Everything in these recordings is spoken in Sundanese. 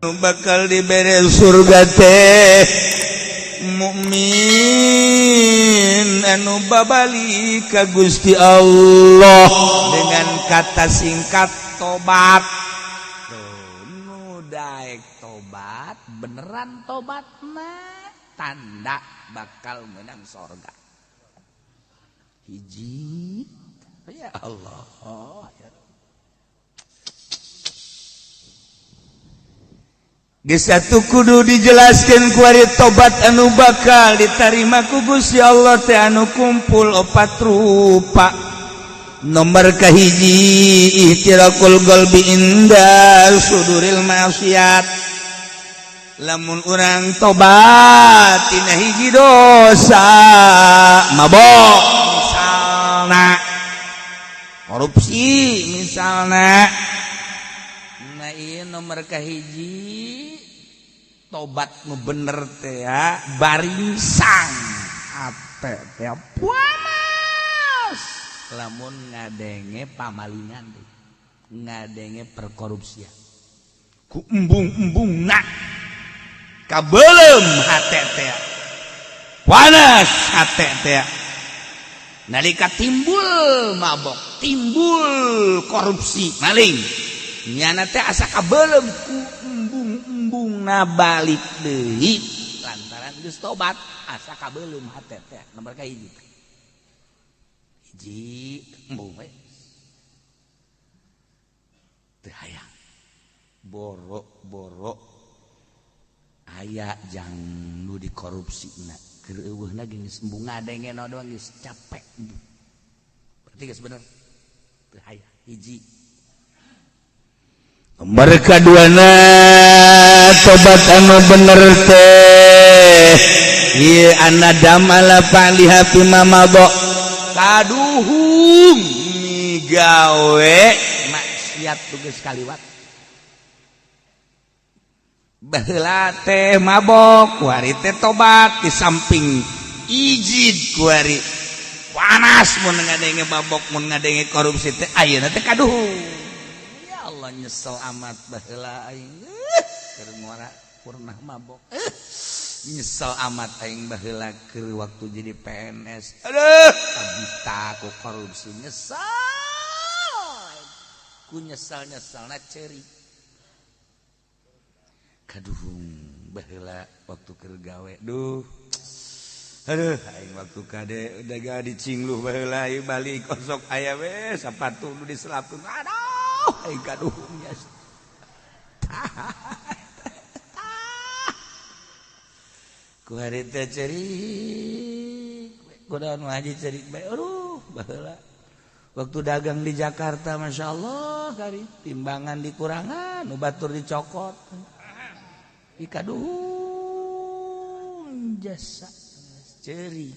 Bakal dibere surga teh mukmin anu babali ka Gusti Allah dengan kata singkat tobat. Tuh, nu daek tobat beneran tobat mah tanda bakal menang sorga. Hiji, ya Allah, ya. Geus atuh kudu dijelaskeun kuari tobat anu bakal ditarima ku Gusti Allah teh anu kumpul opat rupa. Nomor kahiji, ihtiraqul qalbi inda suduril maksiat. Lamun urang tobat tina hiji dosa, mabok misalna, korupsi misalna. Nah, ieu nomor kahiji, tobat nu bener teh ya baringsang ate teh panas lamun ngadenge pamalingan teh, ngadenge perkorupsian, ku embung-embungna kabelem hate teh, panas hate teh. Nalika timbul mabok, timbul korupsi, maling, nyana teh asa kabelem ku embung-embung na balik deui lantaran geus tobat, asa kabelem hate teh. Nomor kahiji, hiji, embung we, teu hayang borok-borok aya jang nu dikorupsi na keur eueuhna geus embung, ngadenge doang geus capek. Berarti geus bener teu hayang, hiji. Nomor kaduana, tobat anu bener teh ieu annadam ala fa'liha fima madha, kaduhung migawe maksiat geus kaliwat. Baheula teh mabok, kuari teh tobat. Di samping ijid, kuari panas mun ngadenge mabok, mun ngadenge korupsi teh. Ayeuna teh kaduhung, ya Allah, nyesel amat baheula aing keur ngora pernah mabok. Nyesel amat aing baheula keur waktu jadi PNS. Aduh, kabita ku korupsi, nyesel. Ku nyesel-nyeselna ceurik. Kaduhung baheula waktu keur gawe. Duh. Aduh, aing waktu kade udah gak dicingluh baheula ieu balik kosok aya we sapatu nu diselapkeun. Aduh, aing kaduhung nya. Ku hari teh cerik, kudaon haji cerik bae. Aduh, baheula waktu dagang di Jakarta, Masya Allah, kari timbangan dikurangan, nu batur dicokot. Ikaduhung jasa cerik,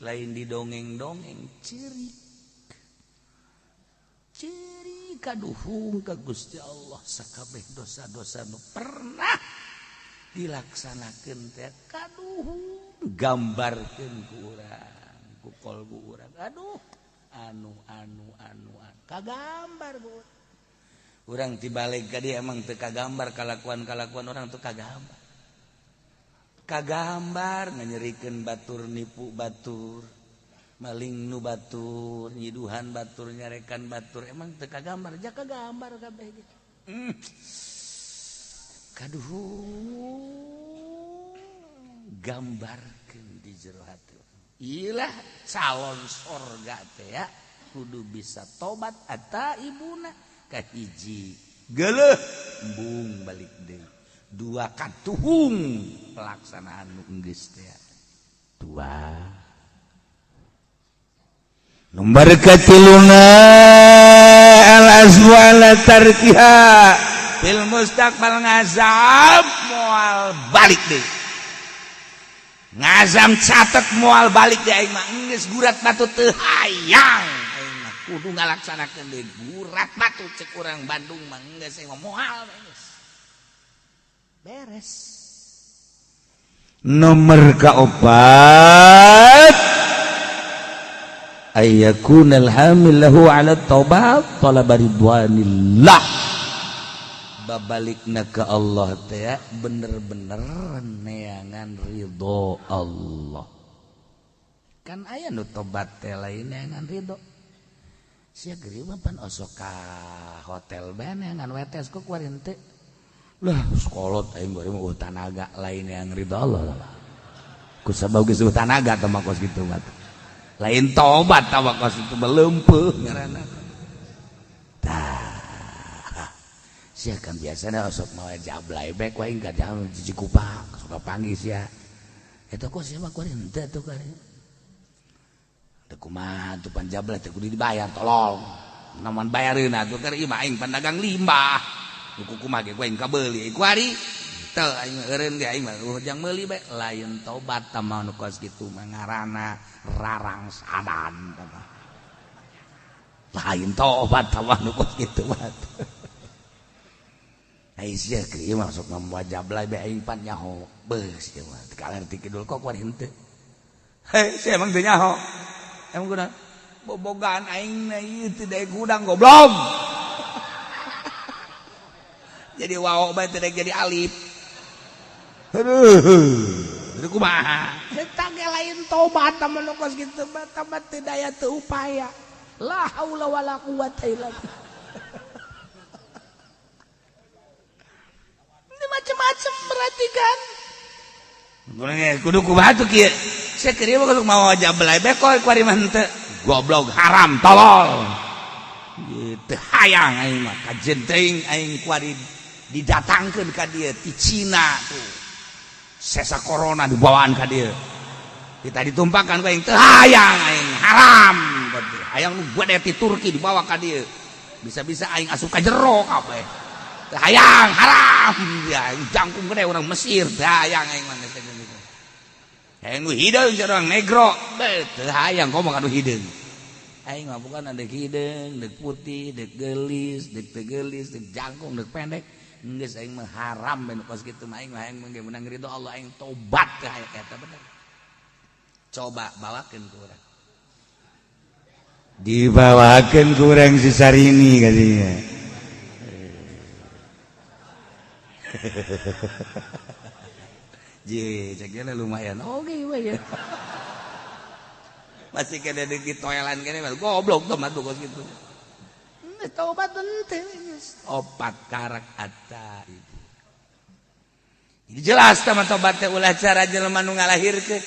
lain didongeng-dongeng, cerik cerik kaduhung ka Gusti Allah. Sakabeh dosa-dosa nu pernah dilaksanakeun teh kaduhung, gambarkeun ku urang, ku kolbu urang. Aduh, anu anu anu anu kagambar ku urang tibalik ka dia. Emang teu kagambar kalakuan-kalakuan orang teu kagambar, kagambar nganyerikeun batur, nipu batur, maling nu batur, nyiduhan batur, nyarekan batur, emang teu kagambar? Ja kagambar kabeh ge. Kaduhung, gambarkeun di jero hati. Ilah calon sorga teh ya kudu bisa tobat ata ibuna. Kahiji, geuleuh embung balik deui. Dua, katuhung pelaksanaan nu geus teh. Dua. Nomor katiluna, al azmu ala tarkiha fil mustaqbal, ngazam moal balik deui, ngazam catet moal balik deui. Aing mah geus gurat batu, teu hayang aing mah, kudu ngalaksanakeun deui. Gurat batu cek urang Bandung mah, geus aing mah moal, geus beres. Nomor kaopat, ayyakunal hamil lahu ala taubat talaba ridwanillah. Babalikna ke Allah teh bener-bener neangan ridho Allah. Kan aya nu tobat teh lain neangan ridho. Sia geuri mah pan osok ka hotel bae neangan wetes kok kuari henteu. Lah sekolot aing kuari mah tanaga lain neangan ridho Allah lah. Ku sabab geus tanaga teh mah kos kitu mah. Lain tobat tah mah kos itu leumpeuh ngaranna. Tah. Sia kan biasana osok mawa jablay bae ku aing ka jam Cikupa suka panggih sia. Eta kok sia mah kuari henteu atuh kuari. Teu kumaha tuh pan jablay teh kudu dibayar tolol. Namun bayareun atuh keur ieu mah aing pan dagang limbah. Nu kumaha ge ku aing kabeuli kuari. Teu aing eureun ge aing mah jang meuli bae lain tobat tah mah nu kos kitu mah ngaranna rarangsadan tah mah. Lain tobat tah mah nu kos kitu mah. Ai sia keur ieu mah sok mawa jablay bae aing pan nyaho. Beuh sia mah teu kaler ti kidul kok kuari henteu. Heh sia emang teu nyaho. Emang kunaon? Bobogaan aing na ieu teu daek hudang goblok. Jadi wawo bae teu daek jadi alif. Aduh, itu kumaha? Eta ge lain tobat tah mah nu kos kitu mah tah teu daya teu upaya. La haula wala quwata illa billah. Ini macem-macem berarti kan. Kudu kumaha tuh kieu? Sia keur ieu mah kudu mawa jablay bae kok kuari mah henteu. Goblok haram tolol. Gitu hayang aing mah kajen teuing aing kuari didatangkeun ka dieu ti Cina tuh. Sesa corona dibawaan ka dieu. Kita ditumpahkan ku aing teu hayang aing haram. Hayang nu gede ti Turki dibawa ka dieu. Bisa-bisa aing asup ka jero kabeh. Teu hayang haram. Ya jangkung gede urang Mesir teu hayang aing mah geus gitu. Hayang nu hideung urang negro. Teu hayang komo ka nu hideung. Aing mah bukan deuk hideung, deuk putih, deuk geulis, deuk teu geulis, deuk jangkung, deuk pendek. Geus aing mah haram bae nu kos kitu mah aing mah hayang ge meunang ridho Allah aing tobat teh aya eta bener. Coba bawakeun ku urang. Dibawakeun ku urang si Sarini kadinya. Je, cek lumayan. Oke, we ya. Masih kena di toelan kene goblok tuh mah kos kitu. Tobat henteu geus. Opat karak ata itu. Jadi jelas tah mah tobat teh ulah cara jelema nu ngalahirkeun.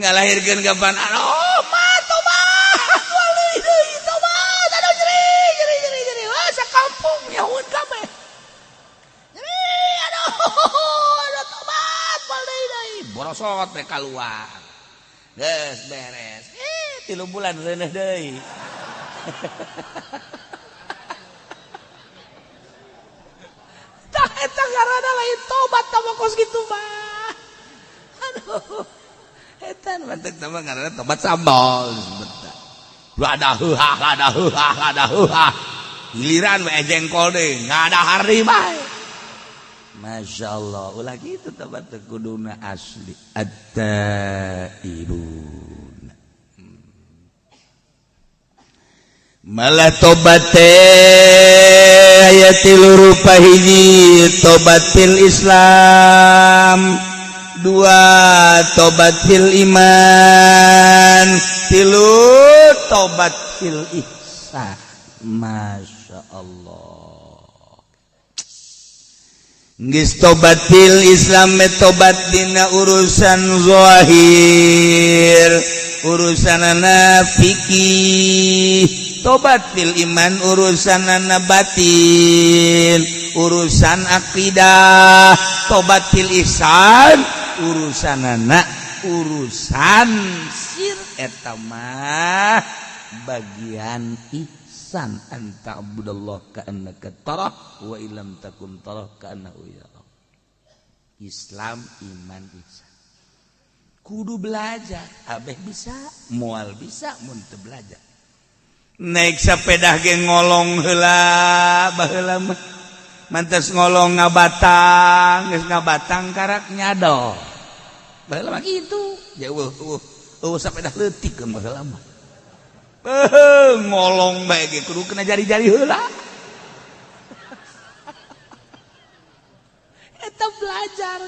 Ngalahirkeun kapan aduh mah tobat. Wali deui tobat. Aduh nyeri nyeri nyeri nyeri. Wah sakampung nyahueun kabeh. Nyeri aduh aduh tobat wali deui. Borosot teh kaluar. Geus beres. 3 bulan reuneuh deui. Tah eta ngaranna lain tobat tah mah kos kitu mah. Aduh. Eta nu mantek tah mah ngaranna tobat sambal disebutna. Lada heuhah lada heuhah lada heuhah. Giliran we jengkol deui ngadahar deui bae. Masya Allah, ulah gitu tobat teh kuduna asli. At-taibun. Malah tobat teh aya tilu rupa hiji tobat fil Islam, dua tobat fil iman, tilu tobat fil ihsan. Masya Allah. Geus tobat fil Islam tobat dina urusan zahir, urusanana fikih. Tobat fil iman urusanana batin, urusan akidah. Tobat fil ihsan urusanana urusan sir eta mah bagian ihsan anta abdullah ka'annaka tarah wa illam takun tarah ka'annahu yarah. Islam iman ihsan kudu belajar abeh bisa moal bisa mun teu belajar. Naik sepeda ge ngolong heula baheula mah mantes ngolong ngabatang geus ngabatang karak nyadol baheula mah kitu jauh eueuh sepeda leutik baheula mah ngolong bae ge kudu kena jari-jari heula. Belajar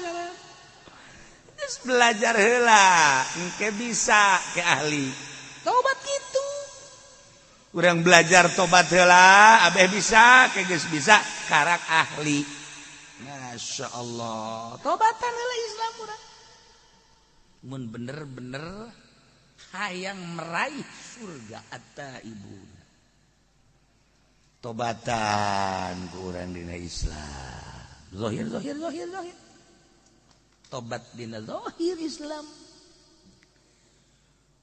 geus belajar heula engke bisa ke ahli tobat gitu. Urang belajar tobat heula abeh bisa ke geus bisa karak ahli. Masya Allah, tobatan heula Islam urang mun bener-bener hayang meraih surga at-taibun. Tobatan ku urang dina Islam zahir zahir zahir zahir, tobat dina zahir Islam.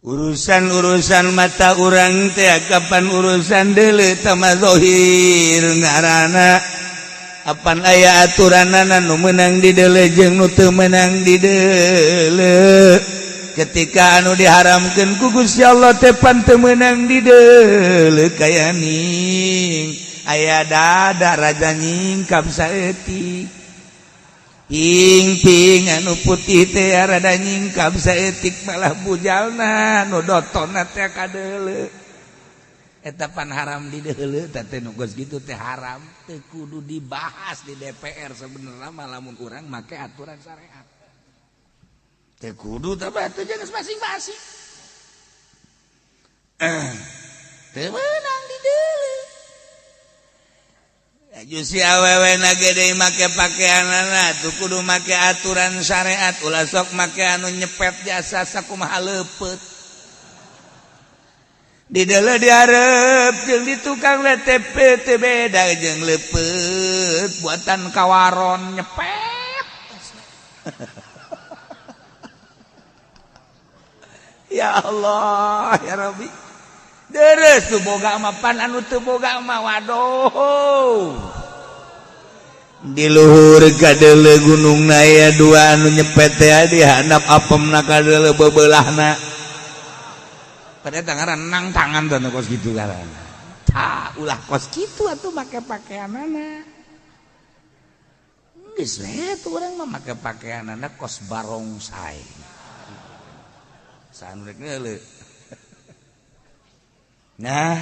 Urusan-urusan mata urang teh kapan urusan deuleu tama zahir ngaranna apan aya aturanana nu meunang di deuleu jeung nu teu meunang di deuleu. Ketika anu diharamkeun ku Gusti Allah teh pan teu meunang di deuleu, kaya ning aya dada raja nyingkap saeutik, ping-ping anu putih teh rada nyingkap saeutik, malah bujalna nu dotonna teh kadeuleu. Eta pan haram di deuleu teh, nu geus kitu teh haram, teu kudu dibahas di DPR sebenarnya mah lamun urang make aturan syariat. Teu kudu teh batu jeung masing-masing. Teu meunang di deuleu. Si awewe na gede make pakaianana tuh kudu make aturan syariat, ulah sok make anu nyepet jasa sakumaha leupeut. Di deuleu dihareup jeung di tukang WTP teu beda jeung leupeut buatan kawaron nyepet. Ya Allah ya Rabbi. Deres tuh boga mah pan anu teu boga mah waduh. Di luhur kadeuleu gunung aya dua anu nyepet teh di handap apemna kadeuleu bebelahna. Pada tangan nang tangan tuh kos kitu ngaranna. Tah ulah kos kitu atuh make pakaianana. Geus we tuh urang mah make pakaianana kos barongsai. Saha nu rek ngeuleuh. Nah,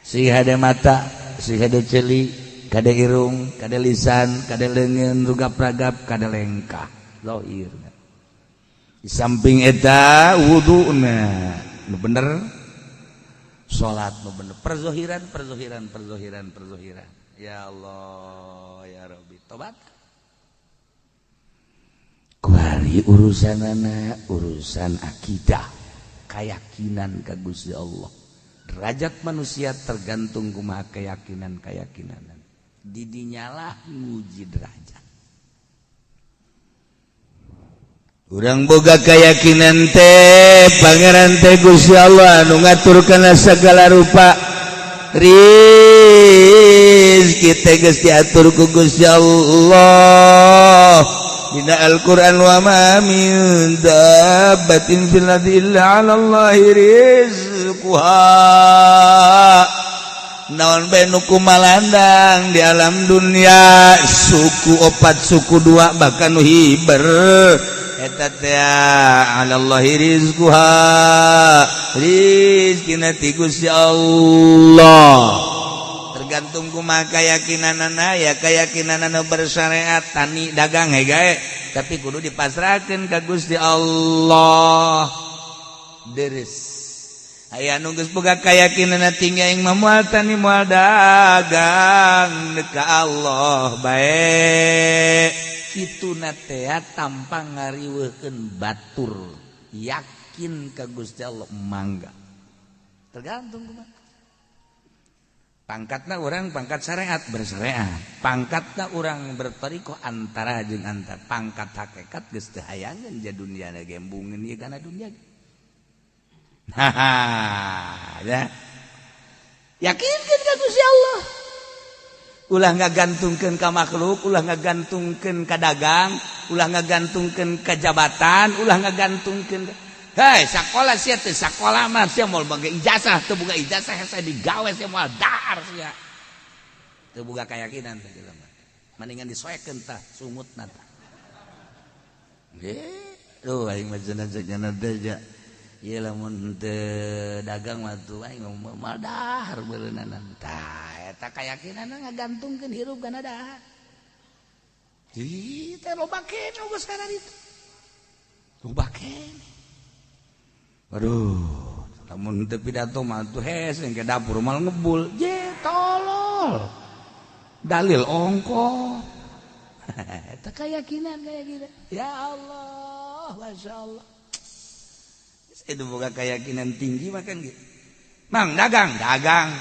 si hade mata, si hade ceuli, kade irung, kade lisan, kade leungeun rugap-ragap, kade lengkah. Zahir. Di samping eta wuduna nu bener, salat nu bener, perzohiran perzohiran perzohiran perzohiran. Ya Allah ya Rabbi, tobat. Kuari urusanana urusan akidah, keyakinan ka Gusti Allah. Derajat manusia tergantung kumaha keyakinan-keyakinan. Didinyalah nguji derajat. Urang boga keyakinan teh Pangeran teh Gusti Allah anu ngatur kana segala rupa. Rizki teh geus diatur ku Gusti Allah. Dina Al-Qur'an wa ma min dabbatin fil ardi illa 'ala Allahi rizquha. Naon bae nu kumalandang di alam dunia, suku opat suku dua bahkan nu hiber eta teh 'ala Allahi rizquha, rizkina ti Gusti Allah. Tergantung kumaha keyakinanana, ya keyakinanana bersyariat tani dagang he gae tapi kudu dipasrahkeun ka Gusti Allah. Deres aya nu geus boga keyakinanna tinggi aing mah moal tani moal dagang ka Allah bae. Kituna teh tanpa ngariweuhkeun batur, yakin ka Gusti Allah mangga. Tergantung kumaha pangkatna orang, pangkat syariat bersyariat, pangkatna orang bertorikoh antara jeung antara, pangkat hakikat geus teu hayangeun ja dunia na gembungeun ieu kana dunia. Haha, ya. Yakinkeun ka Gusti Allah. Ulah ngagantungkeun ka makhluk, ulah ngagantungkeun ka dagang, ulah ngagantungkeun ka jabatan, ulah ngagantungkeun. Hei, sakola sia teh sakola mah sia moal boga ijazah, teu boga ijazah hese digawe sia moal dahar sia. Teu boga keyakinan teh jelema. Mendingan disoekeun tah sungutna tah. Duh aing mah cenah cenah teh ja. Ieu lamun teu dagang mah tuh aing moal dahar beureunanan. Tah eta keyakinanna ngagantungkeun hirup kana dahar. Ih, teh loba keneh geus kana ditu. Loba keneh. Aduh, lamun teu pidato mah tuh hes ke dapur mal ngebul. Je tolol. Dalil ongko. Eta keyakinan kayak gitu. Ya Allah, Masya Allah. Itu bukan keyakinan tinggi makan gitu. Mang dagang, dagang.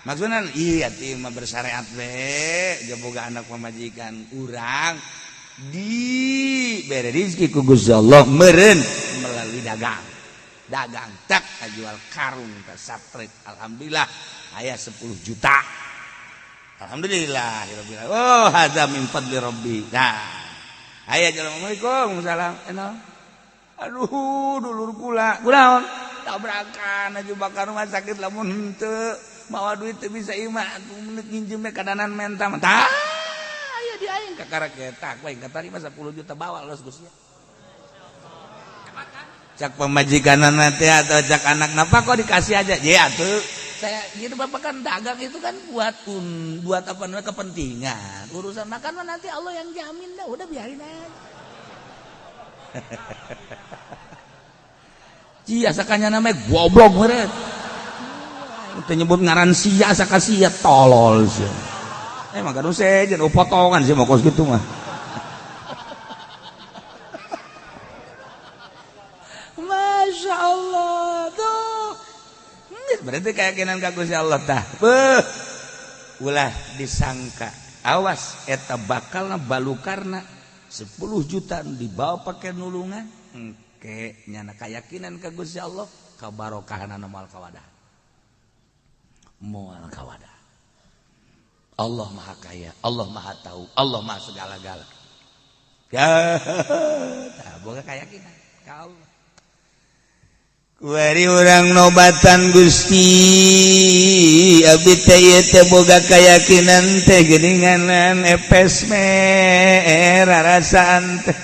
Maksudnya iya tim bersyariat we, boga anak pamajikan urang di bere rezeki ku Gusti Allah meureun melalui dagang. Dagang tak jual karung ka satrik. Alhamdulillah aya 10 juta. Alhamdulillah rabbil alamin. Oh, hadza min fadli rabbi. Nah, aya assalamualaikum salam. Aduh, dulur kula. Kunaon? Tabrakan aja bakar rumah sakit lamun henteu mawa duit teu bisa imah atuh menit nginjem kadanan menta mah. Tah, aya di aing kakara ketak bae katarima 10 juta bawa los Gusti. Cak pamajikanana teh atau cak anak napa kok dikasih aja? Ya atuh. Saya gitu Bapak kan dagang itu kan buat buat apa namanya kepentingan. Urusan makan mah nanti Allah yang jamin dah, udah biarin aja. Ci asakannya namanya goblok meureun. Teu nyebut ngaran sia asa sia tolol sia. Emang kan sejen potongan sih mau kos gitu mah. Masya Allah tuh. Berarti keyakinan ka Gusti Allah tah. Beuh. Ulah disangka. Awas eta bakalna balukarna 10 juta dibawa pakai nulungan. Engke nyana keyakinan ka Gusti Allah kabarokahanana moal kawadah. Moal kawadah. Allah Maha Kaya, Allah Maha Tahu, Allah Maha segala-gala. Ya, tah boga keyakinan ka Allah. Kuari urang nobatan Gusti, abdi teh ieu teh boga keyakinan teh geuninganan epes merarasaan teh.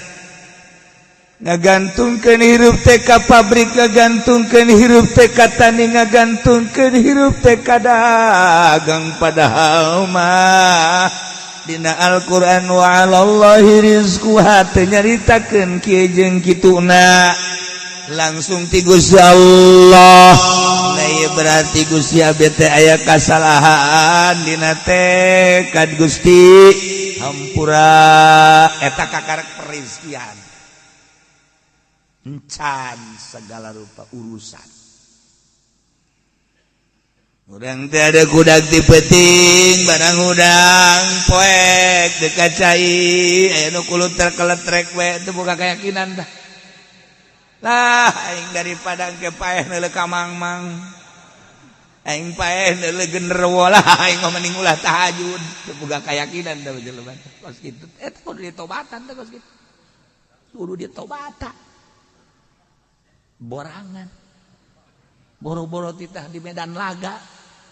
Ngagantungkeun hirup teh ka pabrik, ngagantungkeun hirup teh ka tani, ngagantungkeun hirup teh ka dagang, padahal mah dina Al-Qur'an wa 'alallahi rizquha teu nyaritakeun kieu jeung kituna. Langsung ti Gusti Allah. Nah, ieu berarti Gusti abdi teh aya kasalahan dina tekad Gusti hampura eta kakarek perizkian. Encan segala rupa urusan. Urang teh ada kudak ti peuting barang hudang poek dekat cai aya nu kuluter keletrek we teu boga keyakinan tah. Lah aing daripada engke paeh neuleuh ka mangmang. Aing paeh neuleuh genderuwo lah aing mah mending ulah tahajud. Teu boga keyakinan tah jelema kos kitu. Eta kudu ditobatan teh kos kitu. Kudu ditobatan. Borangan. Boro-boro titah di medan laga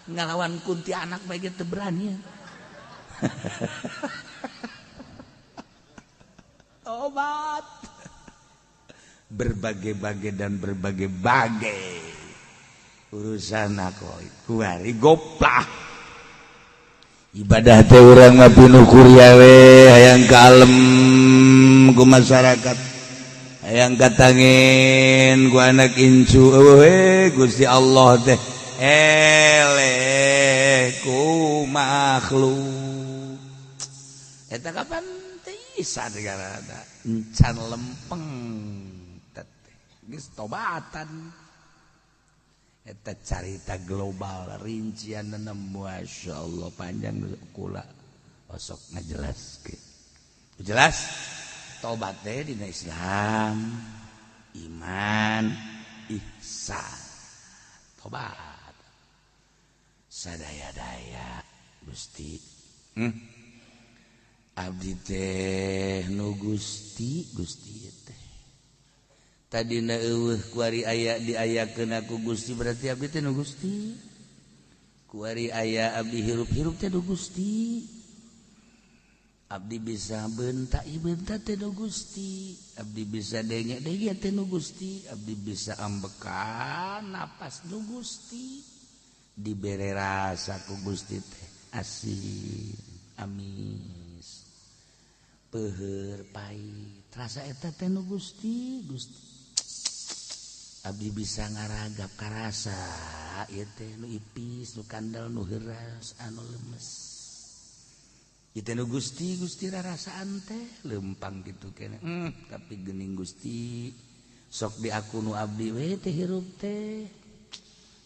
ngalawan kuntianak bae teu berani. Tobat. Berbagai-bagai dan berbagai-bagai urusan aku kuari goplah. Ibadah teh urang mah pinuh kuria we hayang kalem ku masyarakat, hayang katangin ku anak incu we Gusti Allah teh eleh ku makhluk. Eta kapan teh isa negara encan lempeng teh geus tobatan. Eta carita global rincian Masya Allah panjang kula osok ngajelaskeun. Jelas tobat teh dina Islam, iman, ihsan. Tobat. Sadaya-daya Gusti. Abdi teh nu Gusti, Gusti teh. Tadina eueuh kuari aya diayakeun ku Gusti berarti abdi teh nu Gusti. Kuari aya abdi hirup-hirup teh nu Gusti. Abdi bisa bentak bentak teh nu Gusti. Abdi bisa denge-denge teh nu Gusti. Abdi bisa ambekan napas nu Gusti. Dibere rasa ku Gusti teh asin amis. Peuheur pahit rasa eta teh nu Gusti Gusti abdi bisa ngaragap karasa ieu teh nu ipis nu kandel nu heuras anu lemes ieu teh nu Gusti Gusti rarasaan teh lempang kitu keneh tapi geuning Gusti sok di aku nu abdi we teh hirup teh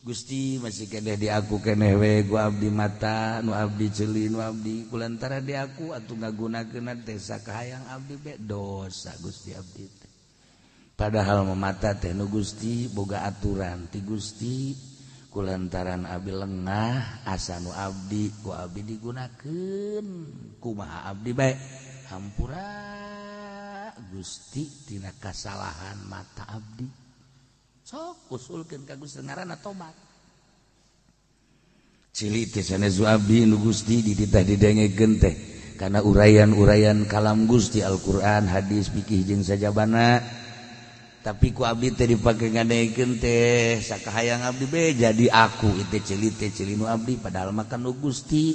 Gusti masih keneh di aku keneh we ku abdi mata nu abdi ceuli nu abdi kulantara di aku atuh ngagunakeun teh sakahayang abdi be dosa Gusti abdi teh padahal mata teh nu Gusti boga aturan ti Gusti kulantaran abdi lengah asa nu abdi ku abdi digunakeun kumaha abdi bae hampura Gusti tina kasalahan mata abdi sok usulkeun ka Gusti ngaranna tobat cili teh sanes abdi nu Gusti dititah didengekeun teh kana uraian-uraian kalam Gusti Al-Qur'an hadis fikih jeung sajabana tapi ku abdi teh dipake ngadengekeun teh sakahayang abdi be jadi aku ieu teh cili nu abdi padahal mah kan nu Gusti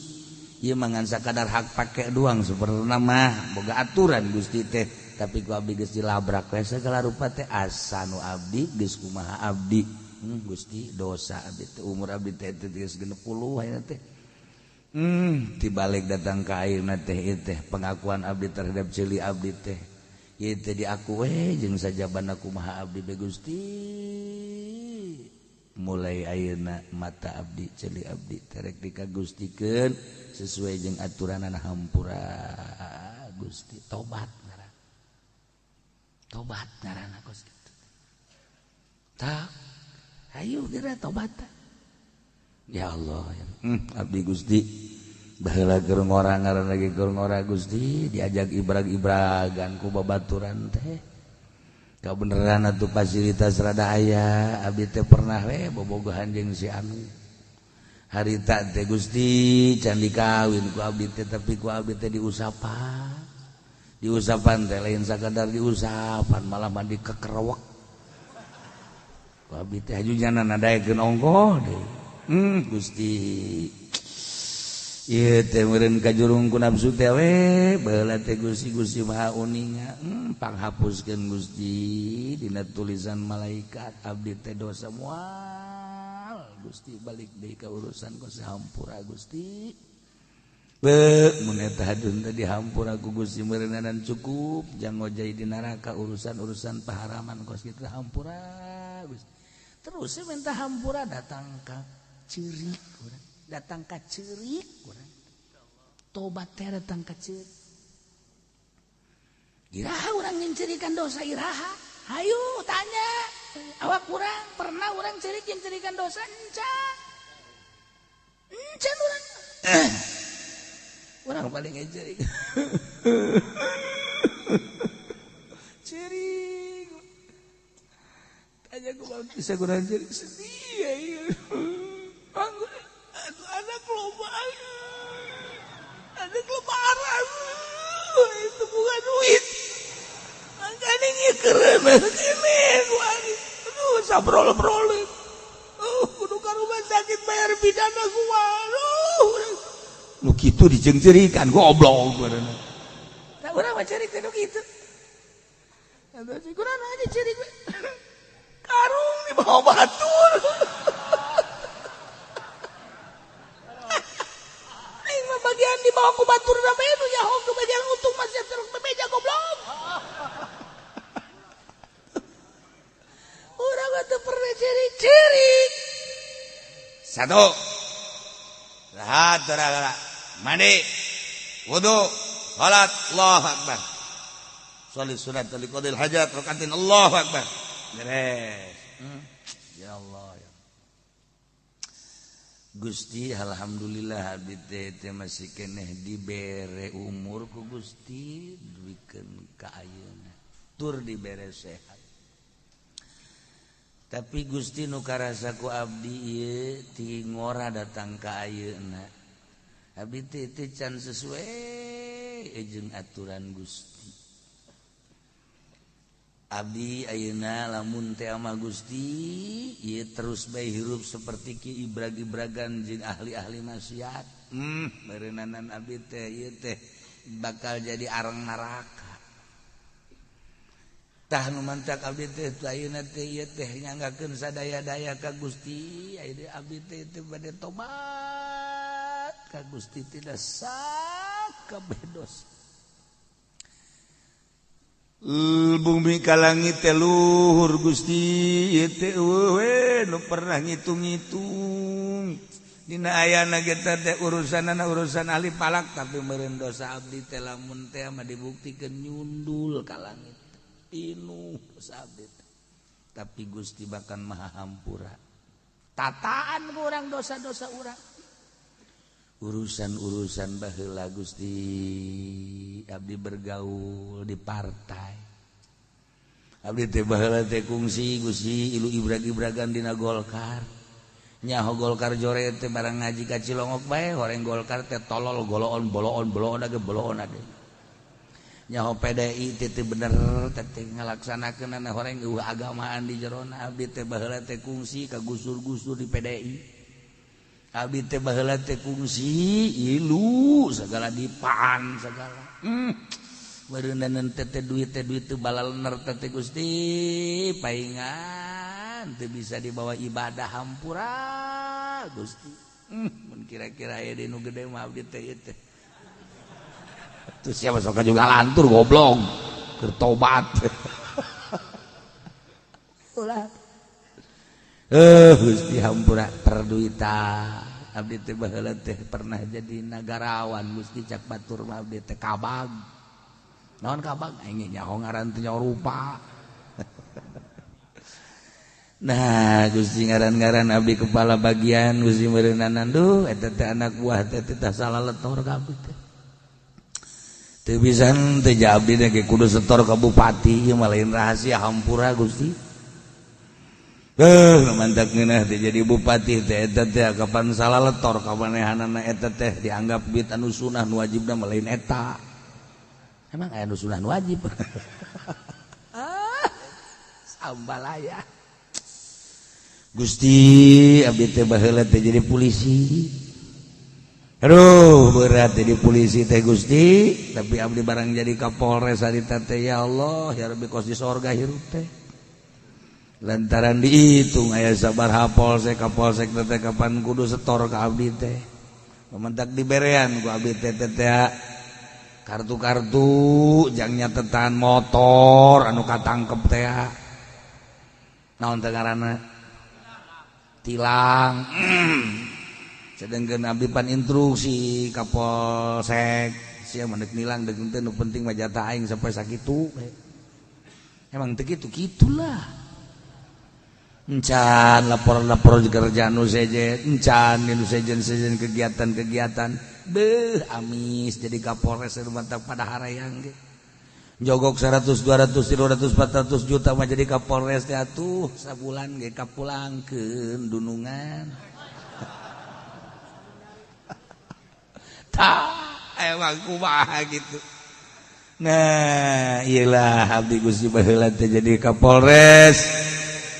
ieu mah ngan sakadar hak pake doang sapertona mah boga aturan Gusti teh tapi ku abdi geus dilabrak we sagala rupa teh asa nu abdi geus kumaha abdi Gusti dosa abdi teh umur abdi teh geus 60 ayeuna teh tibalik datang ka ayeuna teh ieu teh pengakuan abdi terhadap ceuli abdi teh ieu teh diaku we jeung sajabana kumaha abdi be Gusti mulai ayeuna mata abdi ceuli abdi terek dikagustikeun sesuai jeung aturanana hampura Gusti tobat tobat ngaranna kos kitu tak ayo geura tobat ya Allah ya. Abdi Gusti baheula keur ngora ngaranna ge keur ngora Gusti diajak ibrag-ibragan ku babaturan teh kabeneran atuh fasilitas rada aya abdi teh pernah we bobogohan jeung si anu harita teh Gusti can dikawin ku abdi teh tapi ku abdi teh diusapan diusapan teh lain sakadar diusapan malah mandi kekerewek ku abdi teh haju nyana nadaekeun ongkoh deui Gusti ieu teh meureun kajurung ku nafsu teh we baheula teh Gusti Gusti Maha uninga panghapuskeun Gusti dina tulisan malaikat abdi teh dosa moal Gusti balik deui ka urusan ku sahampura Gusti be mun eta hadun teh dihampura ku Gusti meureunnan cukup jang ngojay di neraka urusan-urusan paharaman kos kitu hampura Gusti terus minta hampura datang ka ceurik urang datang ka ceurik urang tobat teh datang ka ceurik iraha urang nyincirikan dosa iraha hayu tanya awak urang pernah urang ceurik nyincirikan dosa encan encan urang orang paling cerik cerik tanya gue bisa kurang cerik sedih ya anak loba anak lebaran itu bukan duit makanya ini keren ini aduh sabrol-brol kudu ke rumah sakit bayar pidana gua aduh nu kitu dijengcerikan goblok barenna. Tah urang mah cerik teh nu kitu. Atuh si kurang aja cerik we. Karung di bawah batur. Aing mah bagian di bawah ku batur da bae nu nyaho ke bagian untung masih terus bebeja goblok. Urang mah teu pernah cerik-cerik. Satu. Rahat mandi wudu salat Allahu akbar sholli sunat liqadil hajat rakaatin Allahu akbar beres ya Allah ya Gusti alhamdulillah abdi teh masih keneh dibere umur ku Gusti dibikeun ka ayeuna tur dibere sehat tapi Gusti nu karasa ku abdi ieu ti ngora datang ka ayeuna abdi teh can sesuai jeung aturan Gusti abdi ayeuna lamun teh ama Gusti ieu terus bae hirup seperti ki ibrag-ibragan jeung ahli-ahli maksiat meureunnan abdi teh ieu teh bakal jadi arang neraka. Tah nu mantak abdi teh ayeuna teh ieu teh nyanggakeun sadaya-daya ka Gusti, ayeuna abdi teh teu bade tobat ka Gusti tidak sakabeh dosa. Bumi ka langit teh luhur Gusti, ieu teh eueuh we nu pernah ngitung-ngitung. Dina ayana kita teh urusanana urusan ahli palak, tapi meureun dosa abdi teh lamun teh mah dibuktikeun nyundul ka langit. Pinuh dosa abdi teh. Tapi Gusti bahkan maha hampura. Tataan ku urang dosa-dosa urang. Urusan-urusan baheula Gusti abdi bergaul di partai. Abdi teh baheula teh kungsi Gusti ilu ibrag-ibragan dina Golkar. Nyaho Golkar jore teh barang ngaji ka Cilongok bae horeng Golkar teh tolol goloon boloon boloon age boloon ade. Nyaho PDI teh teu bener teh ngalaksanakeunana horeng eueuh agamaan di jerona. Abdi teh baheula teh kungsi ka gusur-gusur di PDI. Abdi teh baheula teh kungsi ilu segala dipaan segala. Beureunan teh duit teh duit teu balalener teh Gusti paingan teu bisa dibawa ibadah hampura Gusti. Mun kira-kira aya di nu gede mah abdi teh ieu teh. Tuh siapa sok juga lantur goblok keur tobat. Ulah. Gusti hampura perduitan. Abdi teh baheula teh pernah jadi nagarawan Gusti cak batur mah abdi teh kabag. Naon kabag? Aing nyaho ngaran teh nyaho rupa. Nah Gusti ngaran-ngaran abdi kepala bagian Gusti meureunanan duh eta teh anak buah teh teh salah letor ka abdi teh. Teu bisa teh abdi teh kudu setor ka bupati ieu mah lain rahasia hampura Gusti. Mantak ngeunah teh jadi bupati teh eta teh kapan salah letor ka manehanana eta teh dianggap duit anu sunah nu wajibna mah lain eta. Emang aya nu sunah nu wajib. Ah, sambalaya. Gusti abdi teh baheula teh jadi polisi. Aduh berat jadi polisi teh Gusti, tapi abdi barang jadi Kapolres harita teh ya Allah ya Rabbi kos di sorga hirup teh. Lantaran dihitung aya sabaraha polsek kapolsek teh kapan kudu setor ka abdi teh. Mementak diberean ku abdi teh teh kartu-kartu jang nyatetan motor anu katangkep teh. Naon teh ngaranna? Tilang. Sedangkan abdi pan instruksi Kapolsek sia mah deuk nilang deuk teu nu penting mah jatah aing sampai sakitu. Emang teu kitu kitulah. Encan lapor-lapor kerjaan nu sejen, encan nu sejen-sejen kegiatan-kegiatan. Beuh amis jadi Kapolres mantap pada harayang ge. Jogok 100, 200, 300, 400 juta mah jadi Kapolres teh atuh sabulan ge kapulangkeun dunungan. Tah emang kumaha gitu. Nah, iyalah abdi Gusti baheula teh jadi Kapolres.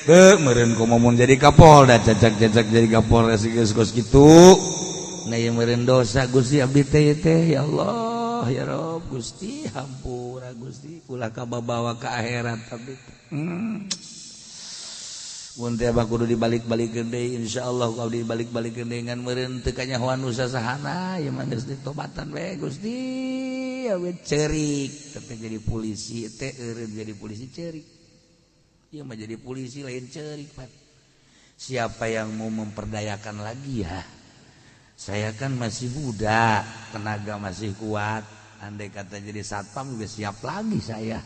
Beuh meureun komo mun jadi Kapolda cacak-cacak jadi Kapolres geus kos kitu. Nah ieu meureun dosa Gusti abdi teh teh ya Allah ya Rob Gusti hampura Gusti ulah kababawa ka akhirat abdi teh. Mun teh abah kudu dibalik-balikeun deui insyaallah ku abdi dibalik-balikeun deui ngan meureun teu kanyahoan nu sasahana ieu mah geus ditobatan we Gusti awe ceurik teh jadi polisi teh eureun jadi polisi ceurik. Ieu mah jadi polisi lain ceurik pan. Siapa yang mau memperdayakan lagi ya? Saya kan masih muda, tenaga masih kuat. Andai kata jadi satpam juga siap lagi saya.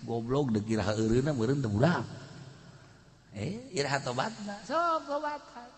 Goblok dek iraha eureunna meureun teu budak. Iraha tobatna, sok tobatan.